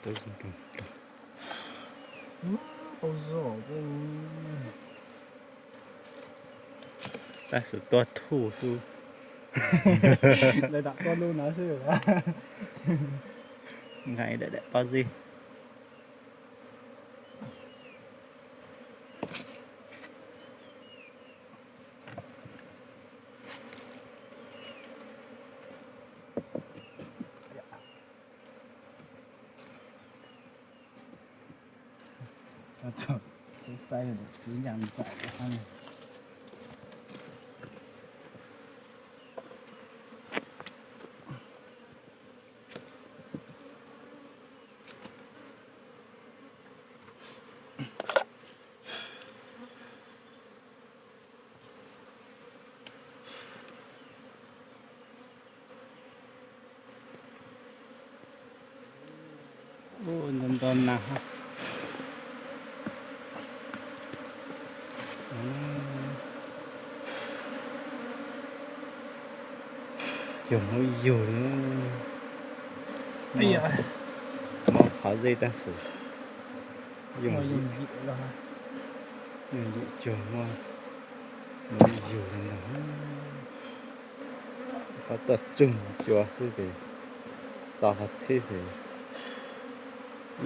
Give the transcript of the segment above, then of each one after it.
Tau zoo. Tab sis tua thuj xwb. Lawv tam tua lub no xwb. Nqa ib daim daim pob zeb. Saib txiv ncaj nraim. Ua nto nto nas. Cog hmoob yug, muab qhov zeb tab sis yooj yim cog muab hmoob yug li ntag. Qhov toj tsuag cua xwb ces tau qhov txhib ces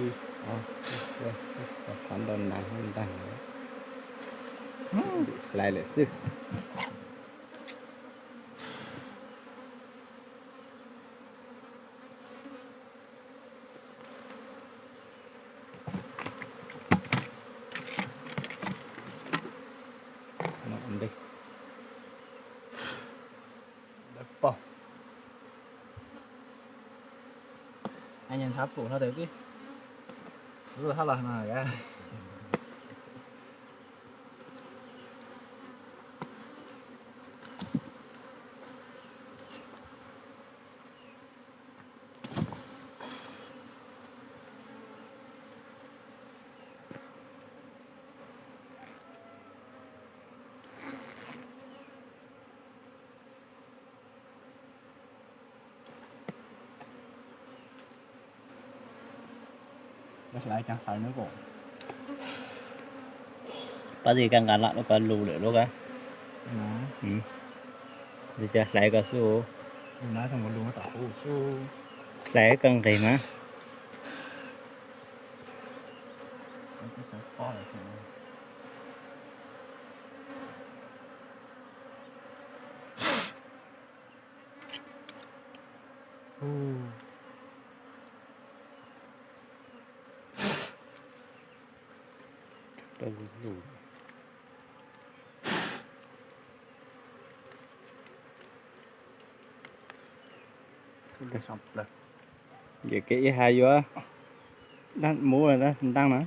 ib, ob, ib, ib, qhov ntau nas hauv ntag. Hlais lawm xwb. Pom, ntshav pum hlo ntawd twb txwv hab los no. Pab zib koj nqa los lub ko lug lawm lub ko. Cov hlais ko xwb. Hlais ko nqis mas. Yam kev ib hais yuav dab muv dab ntaab na.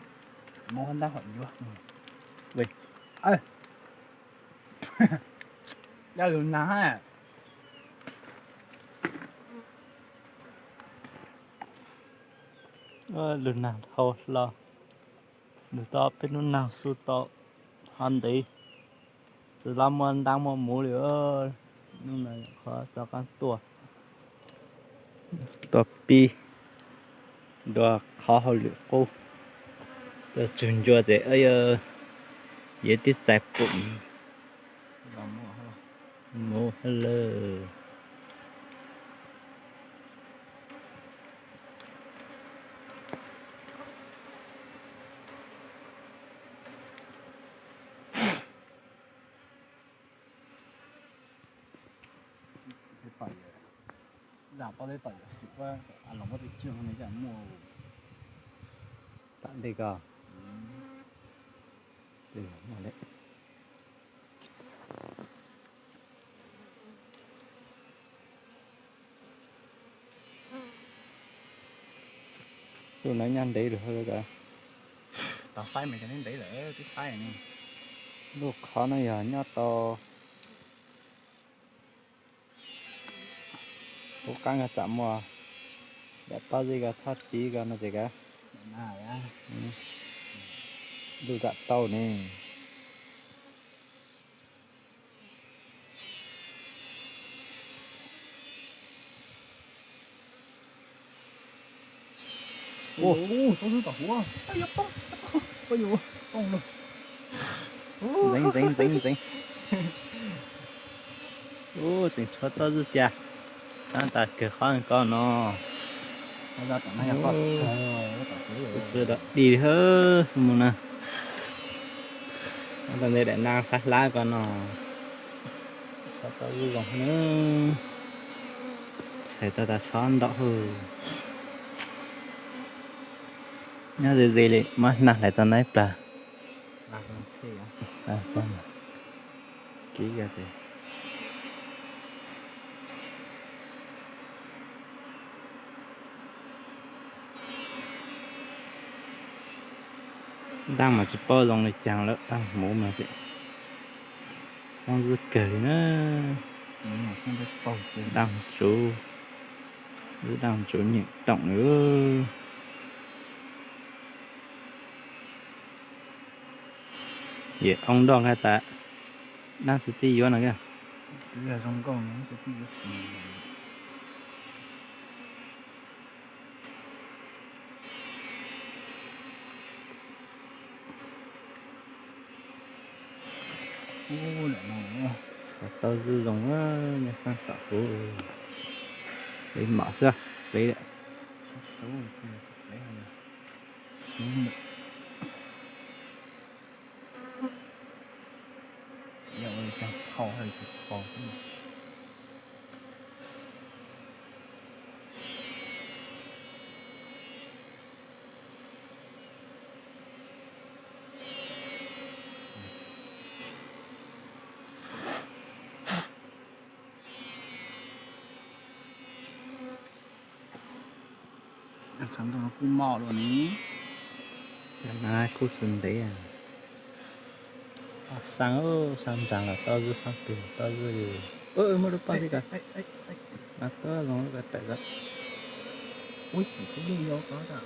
Dab lug nag hab. Lug nag dhau hlo, lug tau peb hnub nag xu tau ho ntev, tsis tau muaj ntaab muaj muv li. Hnub no qhov rov qaab tuaj, tuaj pib dua qhov hauj lwm qub, tuaj tsug ncua tes yog twb txais pum mus hab lawm. Tam ntej ko, tus no nyob ntev lawm. Lub qhov no yog nyob tau hauv qaab ko tsam muaj daim pob zeb ko txhob tiv ko no ces kav lug tam tau ne. Ua, ntxeev ntxeev ntxeev ntxeev. Ua, tseem tshuav tauj zuj cia, tab tas kawg qhov ko no. Txwv dog dig hwb mus na. Tau nte daim naj hlab hlab ko no. Tshuav tauj zuj zoo na. Txhais tau tas tshob nraum hwj. Nyob ze ze li muab hnaj hlais tau na ib plag. Kib yog tias daj mas tsis paub zoo li cas lawm, daj hmuv mas tias poob zwb kawg li na. Daj tsuv, wb daj tsuv nyeem toom li. Yawm oo nroj nqaij tas dab xwb tib yuav no. Tau zuj zoo, nyob sab tom kuv, peb mom xwb, peb Txhais ntuj no kuj mom dua ni. Kuj xwb ntev. Xaa, xaa nrag los tau zuj, xaa peg los tau zuj li. Muaj lub paj thiab ko. No tuaj zoo lub ko tawm ko.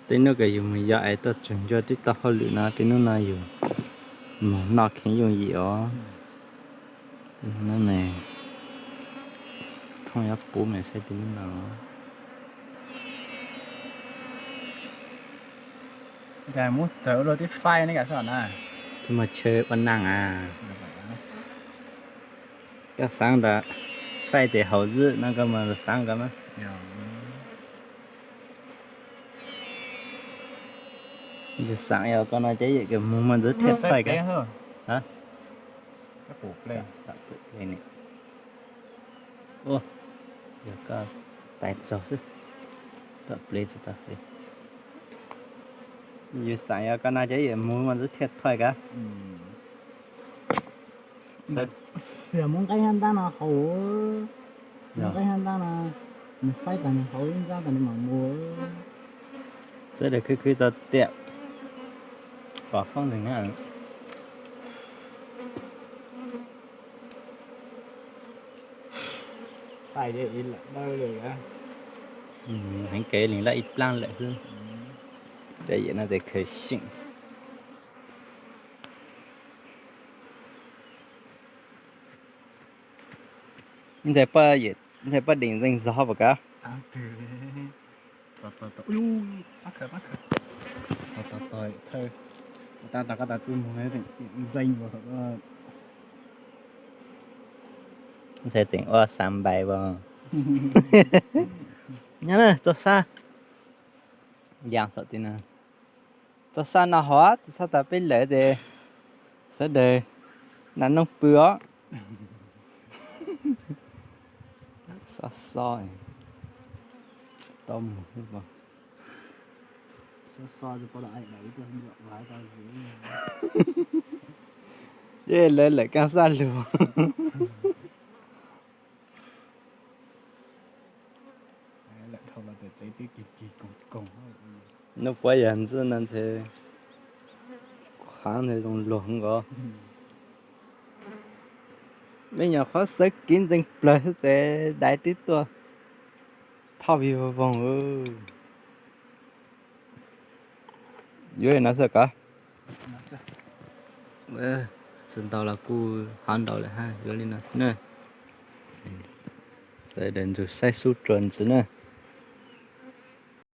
Tej hnub kawg yus mus yos es tuaj tsawg ncua tib tau hauj lwm no, tej hnub no yus mus noj kheev yooj yim os. Tej hnub no mas thooj yuav puv mas saib tej hnub no. Cas muab txawv ua luaj tib faib ne, kav soj na. Twb muaj chaw ua neej a. Koj xaav ntawd, faib tes haum zwb no koj mus xaav ko na. Yus xaav yog ko no ces yus mus mas ntxwv thiaj thaiv ko. Ua, yog koj tais txaug xwb, tom ple tsis tau. Yus xaav yog ko no ces yus mus mas ntxwv thiaj thaiv ko. Yog muab nqaij hab ntab no haus, muab nqaij hab ntab no, nws faib tas nws haus ib ntab tas nws mam mus. Sawv daws khwv khwv tau tiam pom foob ntawd na. Heev kev li laj ib plaab lawm xwb. Cov yam no tes khaws xyeem. Ntxhais poj, ntxhais poj deem ntxeeg zog pom kab. Ntxhais tseem ua xav npais as. Nyob na, txoj sab, yaa txhom ti na, txoj sab no hov txhob tas peb lawm tes sawv daws nas noog pw os. Xob xob, tau mus. Ces lawv lawm kaaj xaj lug. Nuj puab yog ntxwj no ntshe qhaav ntshe zoo luag nkaus. Me nyuam qhuav xawb kiv ntxees plawg xwb ces dais twb tuaj thauj vij voog. Yuav li no xwb kov. Tsis ntau los kuj hov ntau lawm hab, yuav li no xwb na. Sawv daws ntsug saib xub rua ntxiv na.